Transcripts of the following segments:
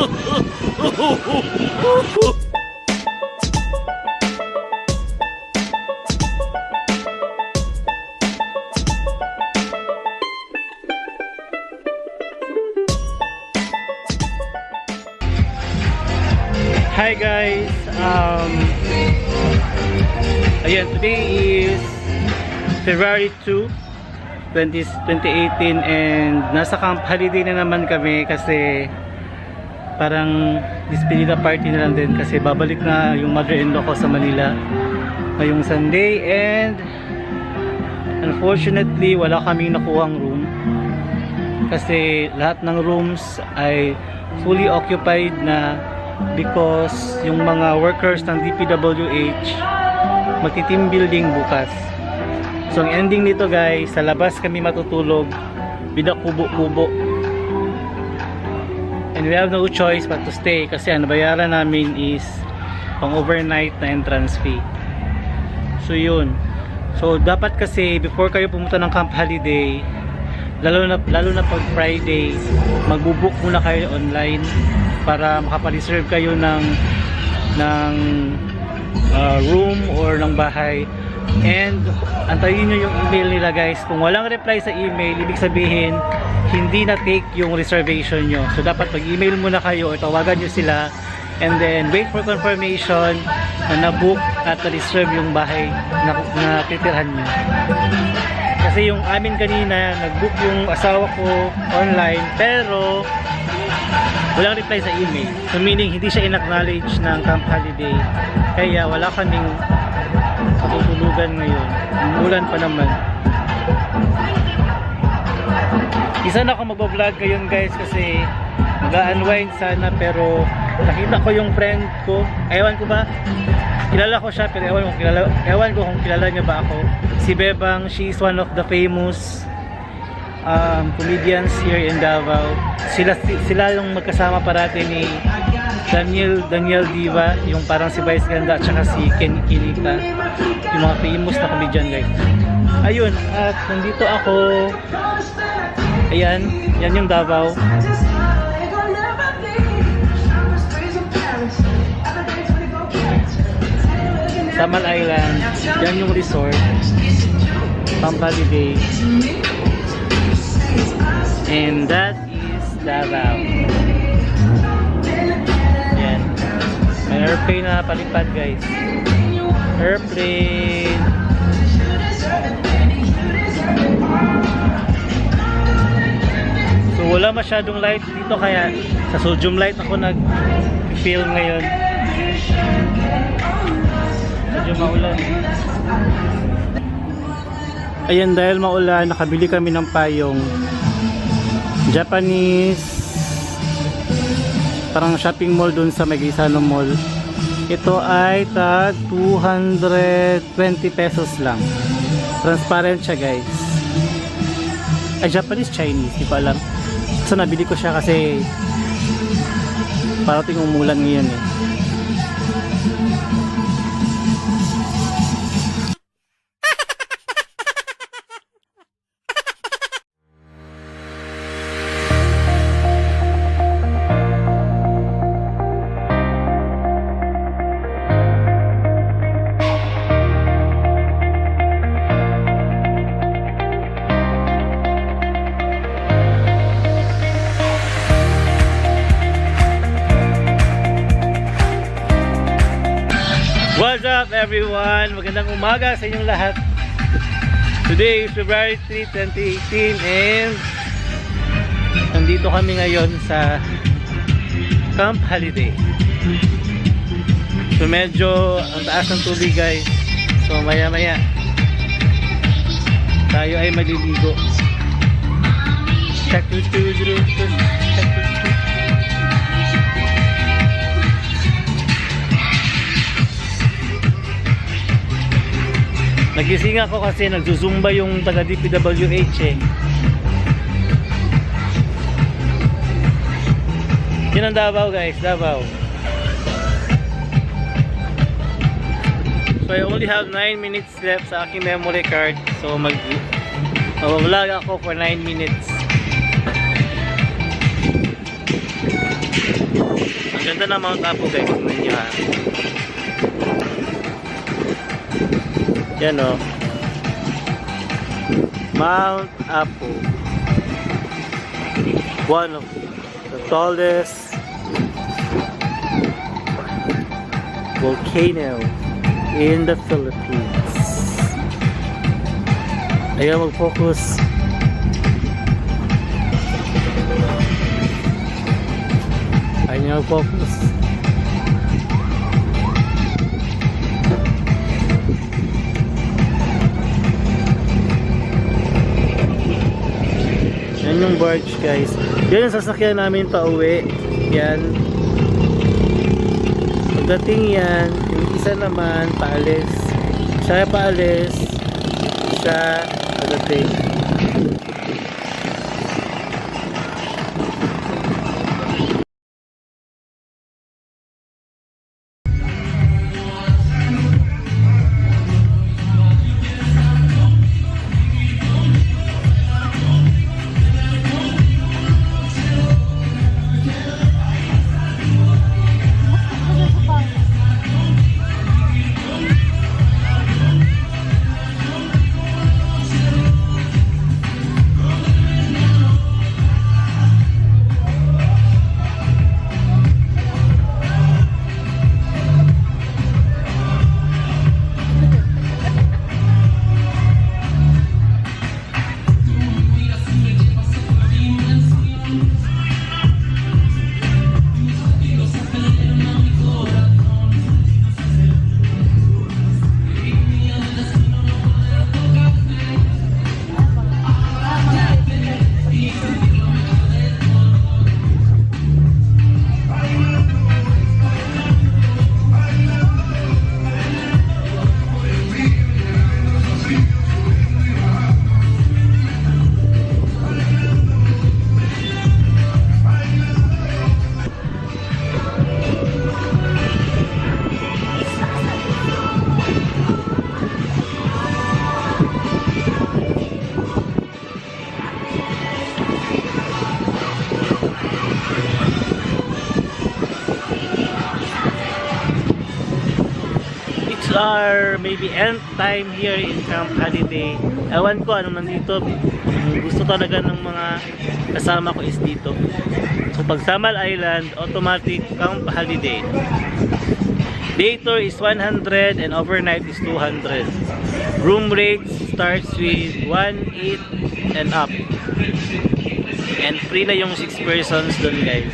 Hi guys! Ayan, today is February 2, 2018 and nasa Camp Holiday na naman kami kasi parang despedida party na lang din kasi babalik na yung mother-in-law ko sa Manila ngayong Sunday and unfortunately wala kaming nakuhang room kasi lahat ng rooms ay fully occupied na because yung mga workers ng DPWH magti-team building bukas. So ang ending nito guys, sa labas kami matutulog, bida kubo-kubo. And we have no choice but to stay kasi ang nabayaran namin is pang overnight na entrance fee. So yun. So dapat kasi before kayo pumunta ng Camp Holiday, lalo na pag Friday, magbo-book muna kayo online para makapa-reserve kayo ng room or ng bahay. And antayin nyo yung email nila guys. Kung walang reply sa email, ibig sabihin hindi na take yung reservation nyo. So dapat mag-email muna kayo or tawagan nyo sila and then wait for confirmation na na-book at na-reserve yung bahay na titirhan nyo. Kasi yung amin kanina, nag-book yung asawa ko online pero walang reply sa email. So meaning hindi siya in-acknowledge ng Camp Holiday. Kaya wala kaming matutulugan ngayon. Umulan pa naman. Isa na ako magba-vlog ngayon guys kasi mag-unwind sana pero nakita ko yung friend ko. Ewan ko ba? Kilala ko siya pero ewan ko kung kilala niya ba ako. Si Bebang, she is one of the famous comedians here in Davao. Sila yung magkasama parati ni Daniel Daniel Diva, yung parang si Vice Ganda at saka si Ken Kinita. Yung mga famous na comedian guys. Ayun, at nandito ako. Ayan, yan yung Davao. Samal Island. Yan yung resort. Camp Holiday. And that is Davao. Yan. May airplane na palipad guys. Airplane. So wala masyadong light dito kaya sa sodium light ako nag-film ngayon. Medyo maulan. Ayan, dahil maulan, nakabili kami ng payong. Japanese parang shopping mall dun sa Gaisano Mall. Ito ay tag 220 pesos lang. Transparent siya guys. Ay, Japanese, Chinese, di ko alam. So nabili ko siya kasi parating umulan ngayon eh. What's up everyone? Magandang umaga sa inyong lahat. Today is February 3, 2018 and nandito kami ngayon sa Camp Holiday. So medyo ang taas ng tubig guys. So maya maya tayo ay maliligo. Check two, two, two, two, check two, two. Nagising ako kasi nagzuzumba yung taga DPWH eh. Yan ang Davao guys, Davao. So I only have 9 minutes left sa aking memory card. So mag-vlog ako for 9 minutes. Ganda ng Mount Apo, guys. Tingnan nyo ha. Yan o. Mount Apo. One of the tallest volcano in the Philippines. Ayaw mag-focus. Ayaw niya mag-focus. Yan yung barge, guys. Yan yung sasakyan namin pa uwi. Yan. Pagdating yan, yung isa naman paalis. Siya paalis. Siya pagdating. It's our maybe end time here in Camp Holiday. Ewan ko anong nandito. Ang gusto talaga ng mga kasama ko is dito. So pag Samal Island, automatic Camp Holiday. Day tour is 100 and overnight is 200. Room rates starts with 1.8 and up. And free na yung 6 persons dun, guys.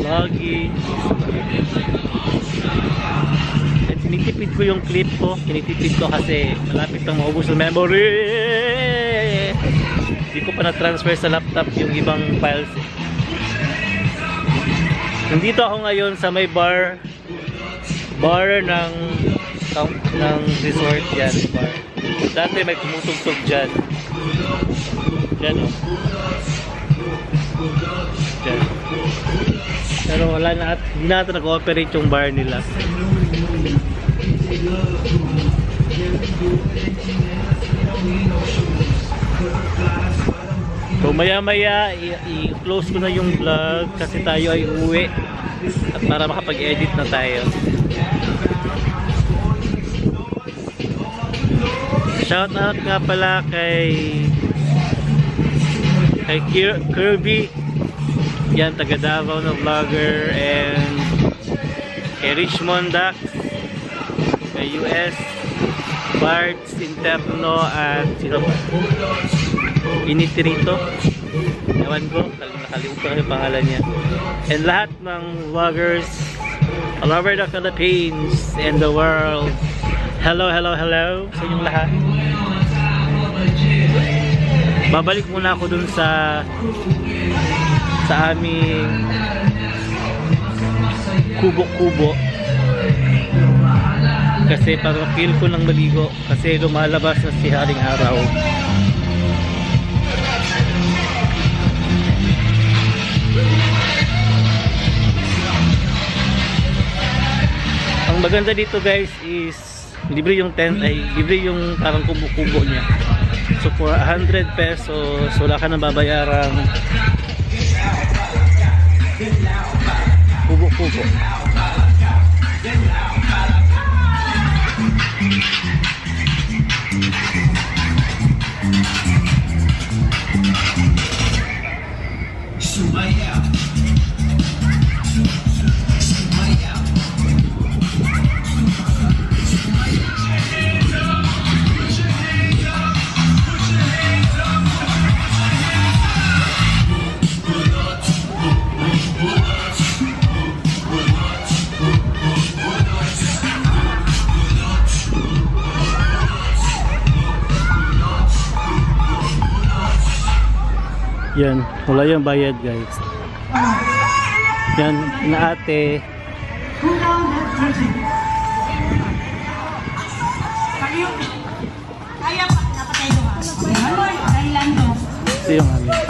Lagi. At tinitipid ko yung clip ko. Tinitipid ko kasi malapit nang maubos yung memory. Hindi ko pa na-transfer sa laptop yung ibang files eh. Nandito ako ngayon sa may bar. Bar ng resort yan. Bar. Dati may tumutugtog dyan. Dyan oh. Dyan. Pero wala na at hindi na ata nag-ooperate yung bar nila. So maya maya i-close ko na yung vlog kasi tayo ay uwi at para makapag-edit na tayo. Shout out nga pala kay Kirby. Yan, taga Davao na vlogger, and kay Richmond Dax, kay US Barts Interno, at sino ba? Initirito. Ewan ko, nakalimutan ko yung pangalan niya. And lahat ng vloggers all over the Philippines and the world. Hello, hello, hello sa inyong lahat. Babalik muna ako dun sa aming kubo-kubo kasi parang feel ko nang maligo kasi lumalabas na si Haring Araw. Ang maganda dito, guys, is libre yung tent, ay libre yung parang kubo-kubo niya. So for 100 pesos, wala ka nang babayarang kubo. Yan, wala yung bayad, guys. Yan, na ate. Kaya pa, napatay ko ha. Thailand do. Ito yung amin.